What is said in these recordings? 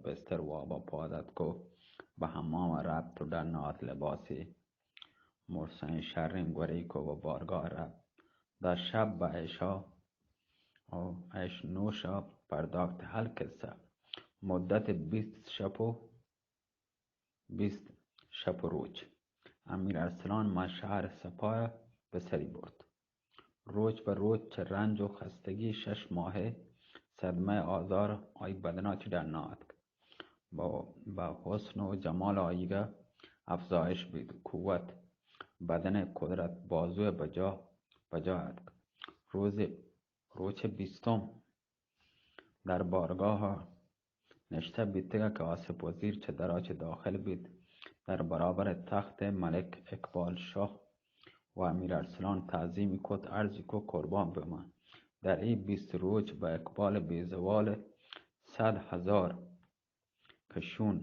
بستر وابا پاد اتک و بہ حمام رپت و ڈن آت، لباسی مرسیں شریں گوریک و بارگاہ رپت۔ داں شپ بہ عشا و عیش نوشا پرداخت۔ حال قصہ مدت بیست شپ و بیست شپ و روچ امیر ارسلان ماں شہر سپاہ بہ سری برت۔ روچ پہ روچ چہ رنج و خستگی شش ماہے صدمہ آزار آئی بدنا چہ ڈنا اتک۔ با، با حسن و جمال آئیگا افزائش بیت، قوت بدن قدرت بازو بجا، بجا اتک۔ روز، روچ بیستم در بارگاہ نشتہ بیتگ کہ آصف وزیر چہ درا چہ داخل بیت، در برابر تخت ملک اقبال شاہ و امیر ارسلان تعظیمی کت، عرضی کو قربان بمان۔ در ای بیست روچ بہ اقبال بیزوال صد ہزار کشون،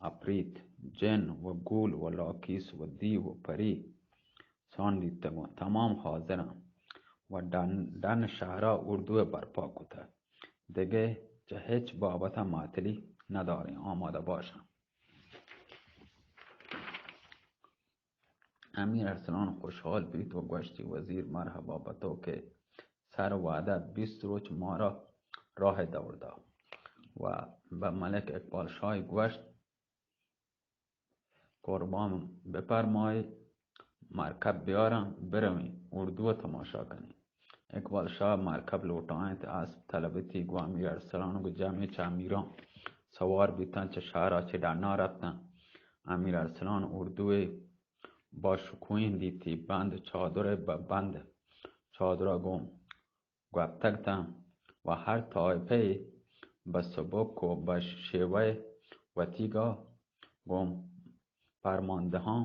اپریت، جن و گول و لاکیس و دیو و پری سان دیتگوں، تمام حاضراں و ڈن، ڈن شہرا اردو برپا کتہ۔ دگہ چہ ہچ بابتا معطلی نداریں، آمادہ باشاں۔ امیر ارسلان خوشحال بیت و گوشتی، وزیر، مرحبا بہ تو کہ سر وعدہ بیست روچ مارا راہ دور دا۔ و بہ ملک اقبال شاہ گوشت، قربان بپرمائی، مرکب بیاراں، برویں، اردو تماشا کنیں۔ اقبال شاہ مرکب لوٹائینت، اسپ طلبتی، گوں امیر ارسلان گوں جمعی چہ امیراں سوار بیتاں، چہ شہرا چہ ڈنا رپتاں۔ امیر ارسلان اردوئے با شکوہیں دیتی، بند چادر بہ بند چادرا گوں گوپتگ تاں و ہر طائفہ بہ سبک و بہ شیوہ وتیگا گوں پرماندہاں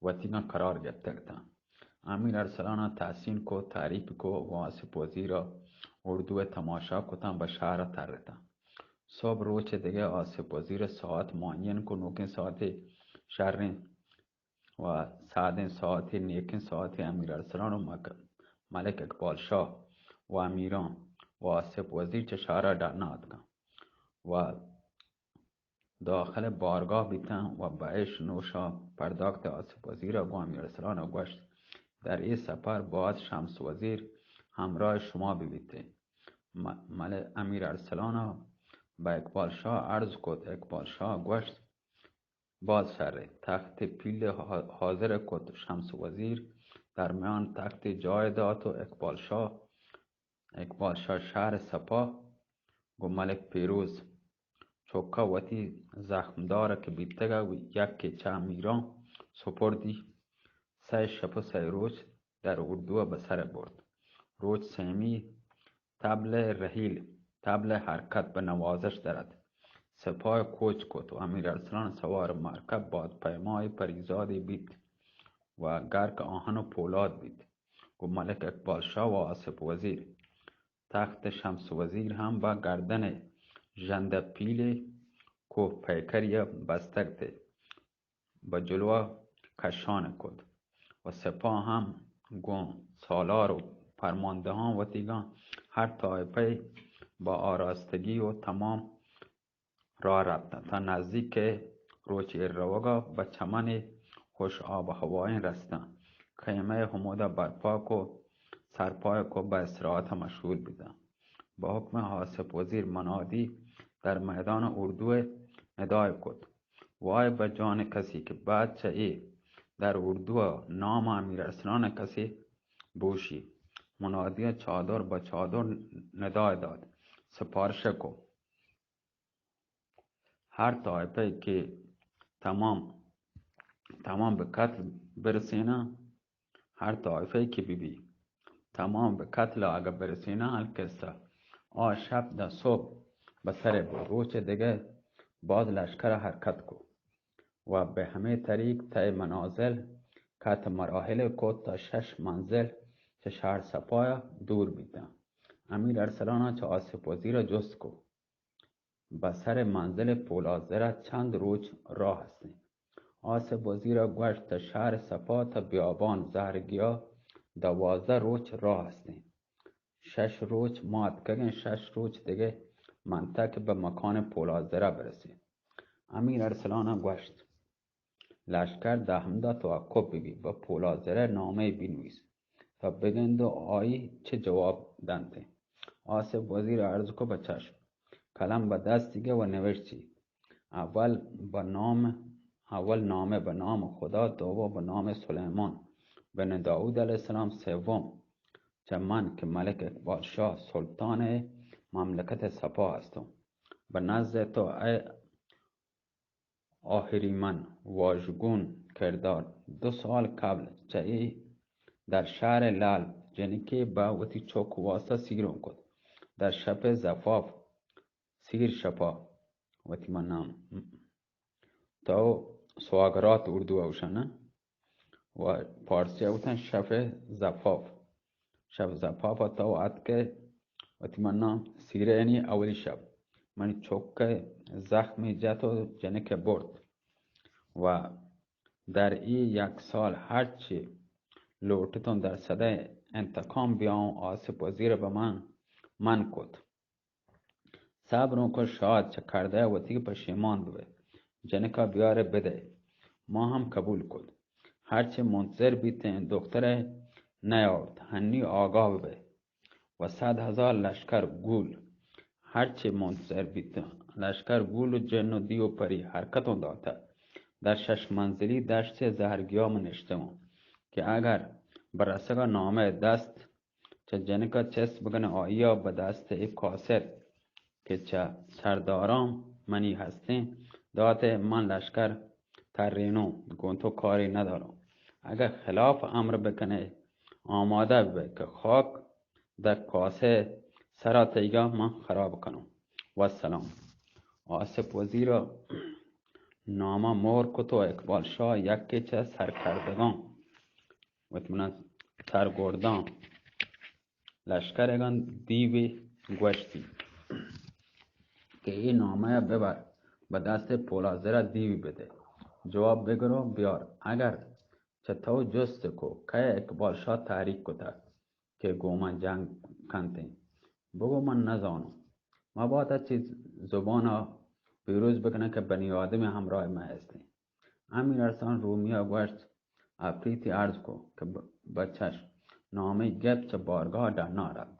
وتیگاں قرار گپتگ تاں۔ امیر ارسلانا تحسین کو، تعریف کو، گوں آصف وزیرا اردو تماشا کتاں، بہ شہرا ترتاں۔ صبح روچ دگہ آصف وزیر ساعت معین کو، نوکیں ساعتے شریں و سعدیں ساعتے، نیکیں ساعتے امیر ارسلان و مک-، ملک اقبال شاہ و امیران و آصف وزیر چہ شہرا ڈنا اتکاں و داخل بارگاہ بیتاں و بہ عیش نوشا پرداخت۔ آصف وزیرا گوں امیر ارسلانا گوشت، در اے سپر باز شمس وزیر ہمراہ شما ببیت۔ م-، ملک امیر ارسلانا بہ اقبال شاہ عرض کت، اقبال شاہ گوشت، باز شر انت۔ تخت پیل حا-، حاضر کت، شمس وزیر در میان تخت جای دات و اقبال شاہ، اقبال شاہ شہر سپاہ گوں ملک پیروز چکا وتی زخمدار کہ بیتگ ء یکے چہ امیراں سپردی۔ سئے شپ و سئے روچ در اردو ء بسر ء برت۔ روچ سیمی تبل ء رحیل، تبل ء حرکت بہ نوازش در ات۔ سپاہ کوچ کت و امیر ارسلان سوار مرکب بادپیمای پریزادے بیت و گرک آہن و پولاد بیت۔ گوں ملک اقبال شاہ و آصف وزیر، تخت شمس وزیر ہم بہ گردن ء ژندہ پیلے کوہ پیکری ء بستگ ات۔ بہ جلوہ کشان کت و سپاہ ہم گوں سالار و پرماندہاں وتیگاں ہر طائفہ بہ آراستگی و تمام راہ رپتاں تا نزیک روچ ایر روگا بہ چمن خوش آب و ہوائیں رستاں۔ خیمہ ہمودا برپا کو، سرپای کو بہ استراحت مشغول بیتاں۔ بہ حکم آصف وزیر منادی در میدان اردو ندای کت، وای بہ جان کسی کہ بعد چہ اے در اردو نام امیر ارسلان کسی بوشی۔ منادی چادر بہ چادر ندای داد، سپارش کو۔ ہر طائفہ کہ تمام، تمام بہ قتل برسیناں، ہر طائفہ کہ بہ بی، تمام بہ قتل اگہ برسیناں، القصہ آ شپ داں صبح بہ سر بو، روچ دگہ باز لشکر حرکت کو و بہ ہمے طریق طے منازل کت، مراحل کو تا شش منزل چہ شہر سپایا دور بیتاں۔ امیر ارسلانا چہ آصف وزیرا جست کو، بہ سر منزل پولازرا چند روچ راہ ہستیں؟ آصف وزیرا گوشت، تا شہر سپا تا بیابان زہرگیا دوازدہ روچ راہ ہستیں۔ شش روچ ما اتکگیں، شش روچ دگہ منتہ کہ بہ مکان پولازرہ برسے۔ امیر ارسلان ءَ گوشت، لشکر دہ ہمدا توقف بہ بی، بہ پولازرہ نامے بنویس، تا بگند و آئی چہ جواب دنت۔ آصف وزیر عرض کو، بہ چشم۔ قلم بہ دست گہ و نوشتی، اول بہ نام، اول نامہ بہ نام خدا، دوم بہ نام سلیمان بن داود علیہ السلام، سوم چہ من کہ ملک اقبال شاہ سلطان مملکت سپا ہستوں۔ بہ نزد تو اے آہریمن واژگون کردار، دو سال قبل چہ اے در شہر لال جنکے بہ وتی چک واسطہ سیروں کت۔ در شپ زفاف، سیر شپا، وتی من نام تو سواگرات اردو ءَ گوشن و پارسی ءَ گوشن شپ زفاف۔ شپ زفاف ءَ تو اتکے، وتی من نام سیرہ یعنی اولی شپ۔ منی چک ءَ زخمی جت و جنک ءَ برت و در ای یک سال ہرچی لوٹتوں در صدہ انتقام بیاؤں، آصف وزیر بہ من من کت۔ صبر کن شاد، چہ کردہ وتی پشیمان ببئے۔ جنکا بیارے بدئے۔ ما ہم قبول کت۔ ہرچی منتظر بیتیں دخترے نیاورت۔ ہنی آگاہ ببئے۔ و صد ہزار لشکر گول۔ ہرچی منتظر بیتیں لشکر گول و جن و دیو پری حرکتوں داتہ۔ در شش منزلی دشت زہرگیاہ من نشتگوں کہ اگر بہ رسگا نامہ دست چہ جنکا چست بکنئے، آئیا بہ دست اے کاسر کہ چہ سرداراں منی ہستیں داتئے، من لشکر ترینوں، گوں تو کارے نداروں۔ اگہ خلاف امر بکنئے، آمادہ ببئے کہ خاک در کاسہ سرا تئیگا من خراب کنوں۔ والسلام۔ آصف وزیرا نامہ مہر کت و اقبال شاہ یکے چہ سرکردگاں وت منا سرگرداں لشکرگاں دیوی گوشتی کہ اے نامہ ء ببر، بہ دست پولازر ء دیوی بدے، جواب بگر و بیار۔ اگر چہ تو جست کو کئے اقبال شاہ تحریک کتگ کہ گوں من جنگ کنتیں، بگو من نزانوں۔ مبادا چہ زبان ء پیروز بکناں کہ بنی آدم ء ہمراہ مہ استیں۔ امیر ارسلان رومی ء گوشت، اپریتی عرض کو کہ ب-، بچش، نامہ گپت چہ بارگاہ ڈنا رفت۔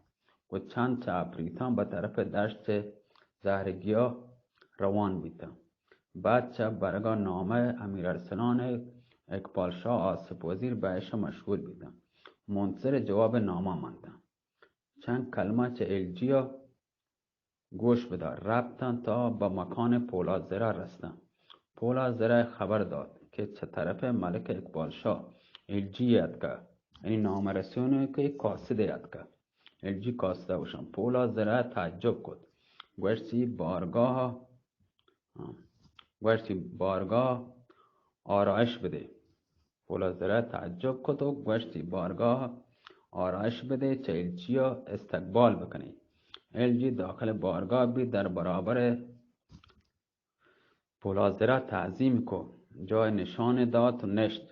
گوں چند چہ اپریتاں بہ طرف دشت زہرگیا روان بیتاں۔ بعد چہ برگا نامہ امیر ارسلان ء اقبال شاہ آصف وزیر بہ اش مشغول بیتاں۔ منتظر جواب نامہ منتاں۔ چند کلمہ چہ ایل جی ء گوش بدار۔ رپتاں تا بہ مکان پولازرا رستاں۔ پولازرا خبر دات کہ چہ طرف ملک اقبال شاہ ایل جی اتکا، یعنی نامہ رسونی کہ قاصد اتکا۔ ایل جی قاصدہ گوشاں۔ پولازرا تعجب کت۔ گوشتی بارگاہ، گوشتی بارگاہ آرائش بدے۔ پولازرا تعجب کت و گوشتی، بارگاہ آرائش بدے، چہ ایل جی ء استقبال بکنی۔ ایل جی داخل بارگاہ بی، در برابر پولازرا تعظیم کو، جای نشان دات و نشت۔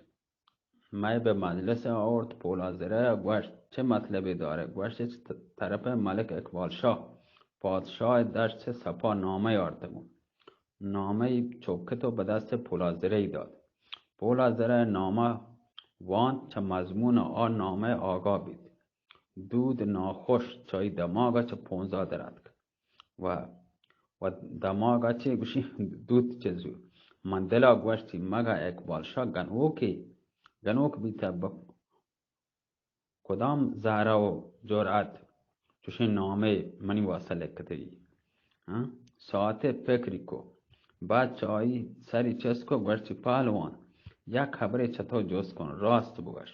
مئے بہ مجلس آورت۔ پولازرا گوشت، چہ مطلبی دارے؟ گوشت، چہ طرف ملک اقبال شاہ، پادشاہ دشت سپا نامہ آرتگوں۔ نامہ ای چوکت و بہ دست پولازرہ ای دات۔ پولازرہ نامہ وانت، چہ مضمون آ نامہ آگاہ بیت۔ دود ناخوش چہ ای دماغ چہ پونزا در اتک و، و دماغ چہ گوشی دود چہ زو۔ من دلا گوشتی، مگہ اقبال شاہ گنوکی، گنوک بیتہ بہ کدام زہرا و جرأت چوشیں نامے منی واسطہ لکتگی؟ ہاں؟ ساعتے فکری کو۔ بعد چہ آئی سری چست کو، گوشتی، پہلوان، یک خبرے چہ تو جست کن، راست بگوش۔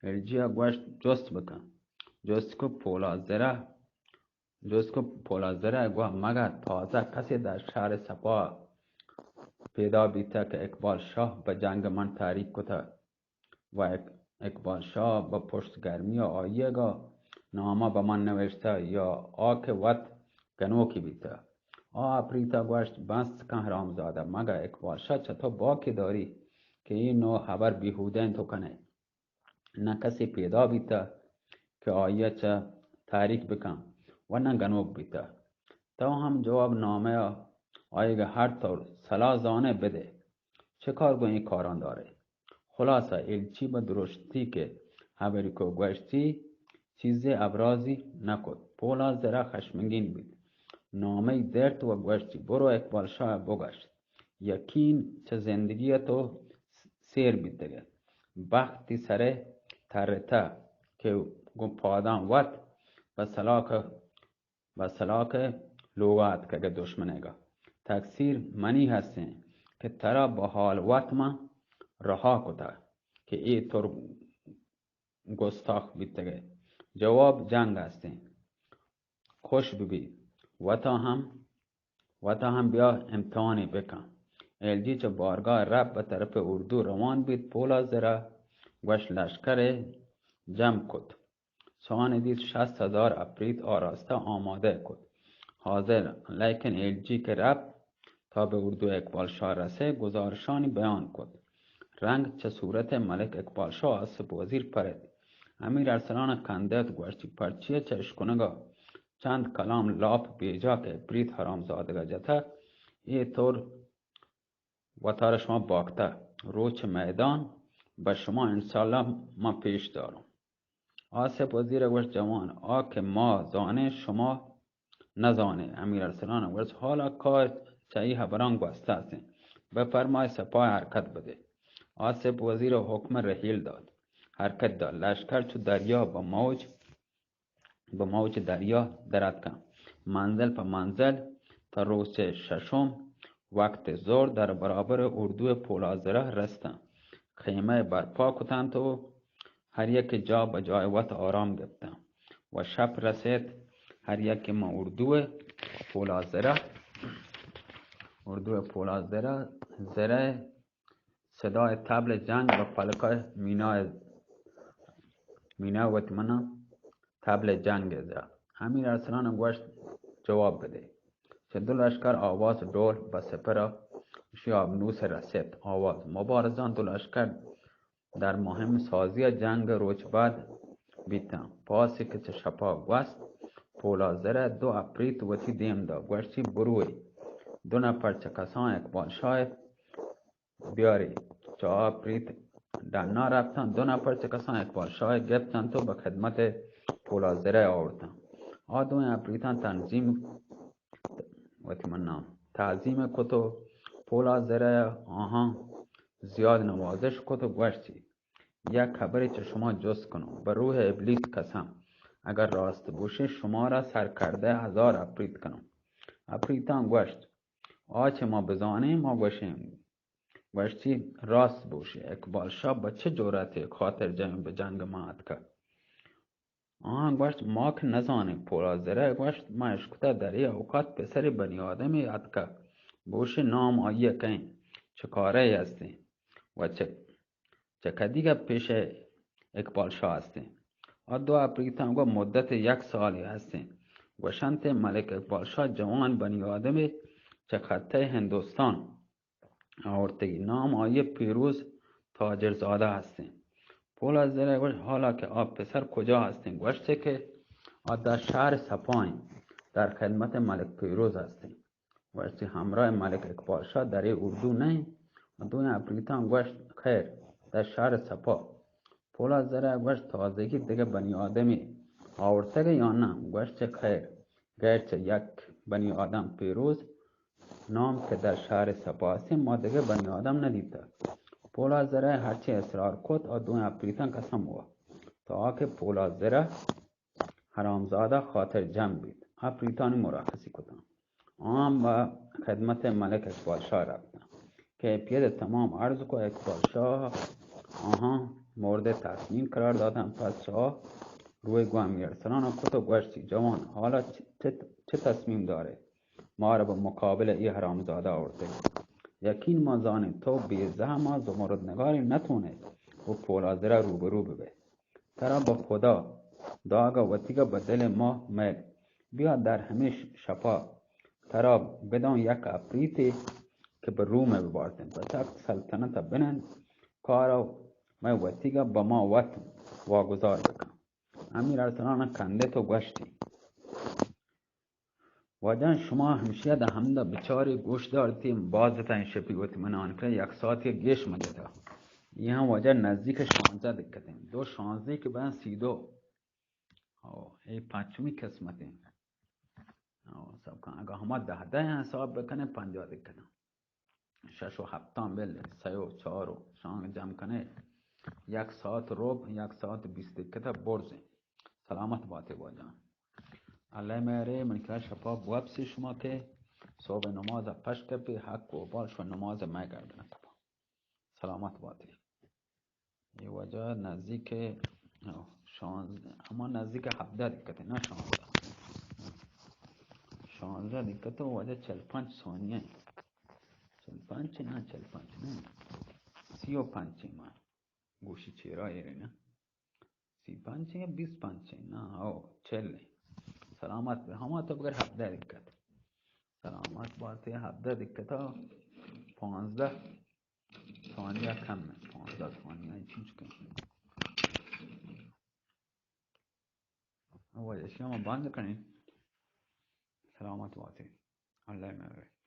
ایل جی ء گوشت، جست بکن۔ جست کو پولازرہ، جست کو پولازرہ گوا، مگہ تازہ کسے در شہر سپا پیدا بیتہ کہ اقبال شاہ بہ جنگ من تحریک کتہ؟ و اق-، اقبال شاہ بہ پشت گرمی ء آئیگ ء نامہ بہ من نوشتہ یا آ کہ وت گنوکی بیتہ؟ آ اپریتا گوشت، بس کن حرامزادہ، مگہ اقبال شاہ چہ تو باکی داری کہ اے نوع ہبر بیہودہ انت و کنئے؟ نہ کسے پیدا بیتہ کہ آئیا چہ تحریک بکن و نہ گنوک بیتہ۔ تو ہم جواب نامہ ءَ آئیگ ءَ ہر طور سلاہ زانئے بدئے۔ چہ کار گوں اے کاراں دارئے؟ خلاصہ ایلچی بہ درشتی کہ ہبری کو گوشتی، چیزے ابرازی نہ کت۔ پولاد زرہ خشمگین بیت، نامہ ئی درت و گوشتی، برو اقبال شاہ ءَ بگش، یقین چہ زندگی ءَ تو سیر بیتگ ئے۔ بخت تئی سر ءَ ترتہ کہ گوں پاداں وت بہ سلاک بہ سلاک ءِ لوگ ءَ اتکگ ئے دشمن ئیگ ءَ۔ تقصیر منی ہستیں کہ ترا بہ حال وت من رہا کتگ کہ اے تر گستاخ بیتگ ئے۔ جواب جنگ ہستیں۔ خوش ببی۔ وتا ہم، وتا ہم بیا امتحانے بکن۔ ایلجی چہ بارگاہ رب بہ طرف اردو روان بیت۔ پولاد زرہ گوشت لشکر ءَ جم کت۔ سان دیست شست ہزار اپریت آراستہ آمادہ کت۔ حاضر، لیکن ایلجی کہ رپت تا بہ اردو اقبال شاہ رسے، گزارشانی بیان کت۔ رنگ چہ صورت ملک اقبال شاہ آصف وزیر پرت۔ امیر ارسلان کندت گوشتی، پرچی چہ اشکنگا چند کلام لاپ بیجا کہ اپریت حرامزادگا جتہ، اے طور وتارا شما باکتہ۔ روچ میدان بہ شما انشاءاللہ من پیش دارم۔ آصف وزیر ءَ گوشت، جوان، آ کہ ما زانیں شما نزانیں۔ امیر ارسلان ءَ گوشت، حالا کار چہ اے ہبراں گوستہ استیں، بہ پرمائے سپاہ حرکت بدے۔ آصف وزیر ءَ حکم رحیل دات، حرکت دات۔ لشکر چو دریا بہ موج بہ موج دریا در اتکاں۔ منزل پہ منزل تا روچ ششم وقت ظہر در برابر اردو پولازرہ رستاں۔ خیمہ برپا کتنت و ہر یک جا بہ جای وت آرام گپتاں و شپ رسیت، ہر یک ما اردو پولازرہ، اردو پولازرہ زرہ صدای طبل جنگ و پلکای مینای، مینا وت منا طبل جنگ ءَ زا۔ امیر ارسلان ءَ گوشت، جواب بدے۔ چہ دو لشکر آواز ڈول بہ سپر ءَ شی آبنوس ءَ رسیت۔ آواز مبارزاں دو لشکر در مہم سازی ءَ جنگ ءَ روچ بعد بیتاں۔ پاسی کہ چہ شپا گوست، پولازرہ دو اپریت وتی دیم دا، گوشتی، بروئے۔ دو نفر چہ کسان اقبال شاہ بیاری۔ چہ آ پریت ڈنا رپتاں، دو نفر چہ کسان اقبال شاہ گپتنت و بہ خدمت پولازرہ آورتاں۔ آ دوئیں اپریتاں تنظیم وتی منا تعظیم کت و پولازرہ آہاں زیاد نوازش کت و گوشتی، یک خبرے چہ شما جست کنوں، بہ روح ابلیس قسم، اگر راست بوشے، شمارا سرکردہ ہزار اپریت کنوں۔ اپریتاں گوشت، آ چہ ما بزانیں، ما گوشیں۔ گوشتی، راست بوشے، اقبال شاہ بہ چہ جرأتے خاطر جنگ، بہ جنگ ما اتکہ؟ آہاں گوشت، ما کہ نزانیں۔ پولازرہ گوشت، ما اشکتہ در اے اوقات پسرے بنی آدمے اتکہ، بوشے نام آئی ءَ کئیں، چہ کارے ہستیں و چہ، چہ کدیگہ پیش اقبال شاہ ہستیں۔ آ دو اپریتاں گو مدت یک سالے ہستیں۔ گوشنت ملک اقبال شاہ جوان بنی آدمے چہ خطہ ہندوستان آورتگی۔ نام آئی پیروز تاجرزادہ ہستیں۔ پولازرہ گوشت، حالا کہ آ پسر کجا ہستیں؟ گوشت کہ آ در شہر سپائیں، در خدمت ملک پیروز ہستیں۔ گوشتی، ہمراہ ملک اقبال شاہ در اے اردو نئیں؟ آ دوئیں اپریتاں گوشت، خیر، در شہر سپا۔ پولازرہ گوشت، تازگی دگہ بنی آدمے آورتگ یا نہ؟ گوشت، خیر، غیر چہ یک بنی آدم پیروز نام کہ در شہر سپا استیں، ما دگہ بنی آدم ندیتہ۔ پولازرہ ہرچی اصرار کت، آ دوئیں اپریتاں قسم وا، تا آ کہ پولازرہ حرامزادہ خاطر جم بیت، اپریتانی مرخصی کتاں۔ آہاں بہ خدمت ملک اقبال شاہ رپتاں۔ کیفیت تمام عرض کو، اقبال شاہ آہاں مورد تسلیم قرار داتاں۔ پس چہ آ روئے گوں امیر ارسلان کت و گوشتی، جوان، حالا چ-، چ-، چہ تصمیم دارے؟ مارا بہ مقابل اے حرامزادہ آورتگ۔ یقین ما زانیں تو بے زحم ءَ زمرد نگارے نتونے و پولازرہ روبرو ببئے۔ ترا بہ خدا داگ ءَ وتیگ ءَ بہ دل ما میل۔ بیا در ہمے ش-، شپا ترا بداں یک اپریتے کہ بہ روم ءَ ببارتیں۔ بچک سلطنت ءَ بنند، کار ءَ مئے وتیگ ءَ بہ ما وت واگزار بکن۔ امیر ارسلان ءَ کندت و گوشتی، واجہ شما ہمشی ءَ داں ہمدا بچارے گوش دارتی، باز جتا ایں شپی وتی من آن کن یک ساعت ءَ گیش مجتا۔ یہ ہم واجہ نزدیک شانزدہ دقت ایں۔ دو شانزدہ کہ بین سی دو۔ او، اے پنچمی قسمت ایں۔ او، سب کن، اگاں ہما دہ دہ ایں حساب بکنے، پنجاہ دقت ایں۔ شش و ہپتاں بل، سئے و چار و شانگ جم کنے، یک ساعت روب، یک ساعت بیست دقیقہ برزیں۔ سلامت باتے واجہ۔ اللہ مہرے، من کرا شپا بوپسی شما کہ صبح نماز پش کپی، حق و بال شو نماز مئے گردن کپا۔ سلامت باتے۔ اے واجہ نزدیک، شانزدہ، ہما نزدیک ہبدہ دقت ایں، نہ شانزدہ۔ شانزدہ دقت و واجہ چل پنچ ثانیہ ایں۔ چل پنچ نہ، چل پنچ نہ، سی و پنچ ایں ما گوشی چیرا ایرے نہ۔ سی پنچ ایں یا بیست پنچ ایں نہ، او، چل ایں۔ سلامت بے، ہما تو بگر ہبدہ دقت۔ سلامت باتے، ہبدہ دقت ءَ پانزدہ ثانیہ کم ایں، پانزدہ ثانیہ ایں، چنچ کن۔ او، اشیا ما بند کنیں۔ سلامت باتے۔ اللہ مہرے۔